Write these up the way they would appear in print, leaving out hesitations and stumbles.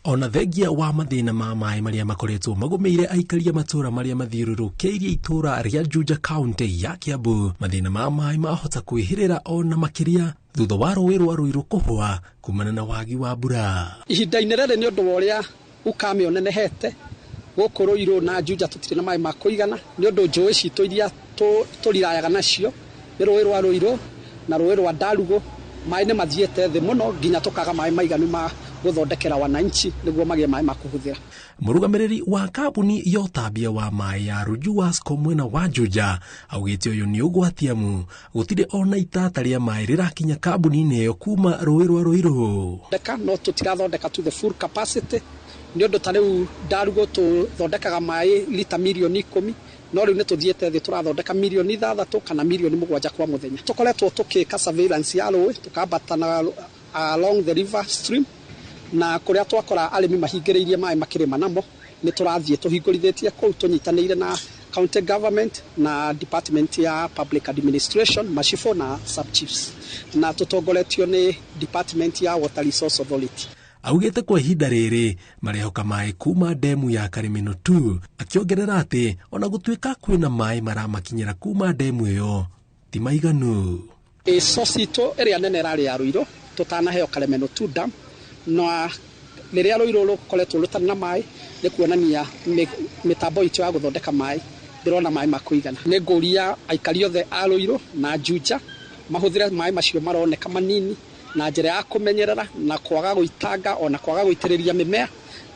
Ona thengia wa mathĩna ma maĩ marĩa makoretwo magũmĩire aikari a matũũra marĩa mathiũrũrũkĩirie itũũra rĩa Juja kaunti ya Kiambu, mathĩna ma maĩ mahota kwĩhĩrĩra ona makĩria thutha wa rũĩ rwa Ruiru kũhũa kumana na wagi wa mbura. Ihinda-inĩ rĩrĩ nĩ ũndũ wa ũrĩa ukame ũnenehete gũkũ Ruiru na Juja tũtirĩ na maĩ ma kũigana nĩ ũndũ njũĩ citũ iria tũrirayaga nacio nĩ rũĩ rwa Ruiru na rũĩ rwa Ndarugu. Maĩ nĩ mathiĩte thĩ mũno nginya tũkaga maĩ maiganu ma gũthondekera wananchi nĩguo magĩe maĩ ma kũhũthĩra. Mũrũgamĩrĩri wa kambuni ya ũtambia wa maĩ ya Ruju Wasco mwena wa Juja augĩte ũyũ nĩ ũgwati amu gũtirĩ ona itata rĩa maĩ rĩrakinya kambuni-inĩ ĩyo kuma rũĩ rwa Ruiru. Thondeka no tũtirathondeka to the full capacity nĩ ũndũ ta rĩu Ndarugu tũthondekaga maĩ lita mirioni 10, no rĩu nĩ tũthiĩte thĩ, tũrathondeka mirioni 6 kana mirioni 7 kwa mũthenya. Tũkoretwo tũkĩka surveillance ya rũĩ, tũkambata na along the river stream, na kũrĩa twakora arĩmi mahingĩrĩirie maĩ makĩrĩma namo nĩ tũrathiĩ tũhingũrithĩtie kũu tũnyitanĩire na county government na department ya public administration, macibũ na sub chiefs, na tũtongoretio nĩ department ya Water Resource Authority. Augĩte kwa ihinda rĩrĩ marehoka maĩ kuma ndemu ya Karimeno 2, akĩongerera atĩ ona gũtuĩka kwĩna maĩ maramakinyĩra kuma ndemu ĩyo ti maiganu. Source itũ ĩrĩa nene ĩrarĩ ya Ruiru tũtanaheo Karemeno 2 dam, na rĩrĩa Ruiru rũkoretwo rũtarĩ na maĩ nĩ kuonania mĩtambo itũ ya gũthondeka maĩ ndĩrona maĩ ma kũigana. Nĩ ngũria aikari othe a Ruiru na Juja mahũthĩre maĩ macio maroneka manini na njĩra ya kũmenyerera na kwaga gũitanga ona kwaga gũitĩrĩria mĩmea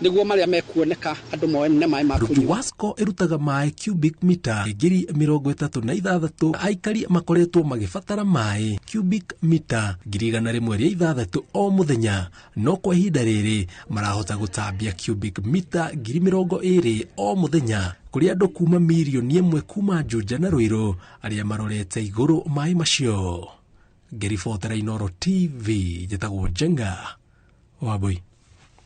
nĩguo marĩa mekuoneka andũ mone maĩ ma kũnyua. Ruju Wasco ĩrutaga maĩ cubic mita 36,000. Aikari makoretwo magĩbatara maĩ cubic mita 106,000 o mũthenya, no kwa ihinda rĩrĩ marahota gũtambia cubic mita 20,000 o mũthenya kũrĩ andũ kuma 1 mirioni kuma Juja na Ruiru arĩa marorete igũrũ maĩ macio. Ngĩribotera Inooro TV, njĩtagwo Njenga Wambui.